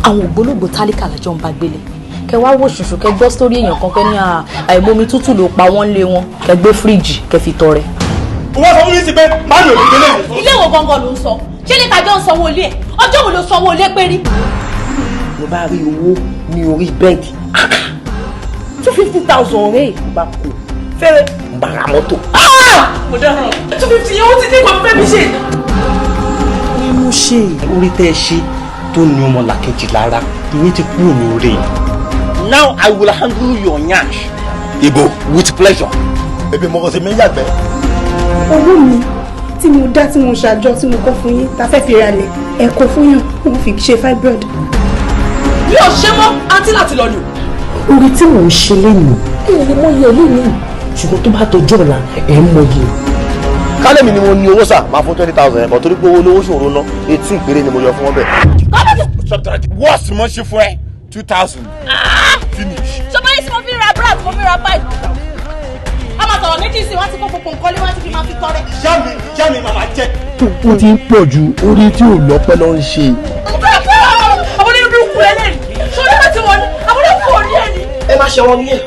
Àwọn ògbólógbò tálíkà lájọ ń bá gbélé. Kẹ wá wò ṣùṣù, kẹ gbọ́ sórí èèyàn kan, kẹ ní àìbomi tútù ló pa wọ́n lé wọn, kẹ gbé fíríjì, kẹ fi tọrẹ. Wọ́n sọ fún mi sí pé má mi ò ní gbélé mi. Ilé wo gangan ló ń sọ? Ṣé ní tàjọ ń sanwó ilé ẹ? Ọjọ́ wo ló sanwó ilé pé rí? Mo bá rí owó ní orí bẹ́ẹ̀dì, 250,000 rẹ̀. Mo bá kó fẹ́rẹ́, mo bá ra mọ́tò. Mo dáràn, 250 yẹn, ó ti ní nǹkan fẹ́ mi ṣe. Ní mo ṣe orí tẹ́ ẹ ṣe tó ní ọmọ làkejì lára, ìyẹn ti kúrò ní orí. Now I will handle your yansh. Ibo? With pleasure. Ebi mo kò sí mi yàgbẹ́. Owó mi tí mo dá, tí mo ṣàjọ, tí mo kọ́ fún yín, ta fẹ́ fi ralẹ̀, ẹ̀kọ́ fún yàn, mo fi ṣe fibroid. Mi ò ṣe mọ́, àǹtí láti lọ lò. Orí tí mò ń ṣe lẹ́nu ẹ̀ lè mọ iye lónìí, ṣùgbọ́n tó bá dọjọ́ ọ̀la, ẹ̀ ń mọ iye. Kálẹ̀mí ni mo ní owó sà máa fún 20,000 yẹn bọ̀, torí pé owó olówó ṣòro ná, 18 péré ni mo yọ fún wọn bẹ́ẹ̀. Worst mo ṣe fún ẹ, 2,000 finish. Ṣọmọ yìí tí mo fi ra bra, tí mo fi ra báyìí, a máa sọ̀rọ̀ méjì sí, wọ́n ti kó gbogbo nǹkan lé, wọ́n ti fi máa fi tọrẹ. Yá mi, yá mi, màmá jẹ. Ó ti ń pọ̀ ju orí tí ò lọ́pẹ́ ló ń ṣe. Àwọn onírúurú ẹ lẹ́yìn ṣọlá láti wọ ni àwọn onírúurú orí ẹ ni. Ẹ má ṣe wọn ní ẹ.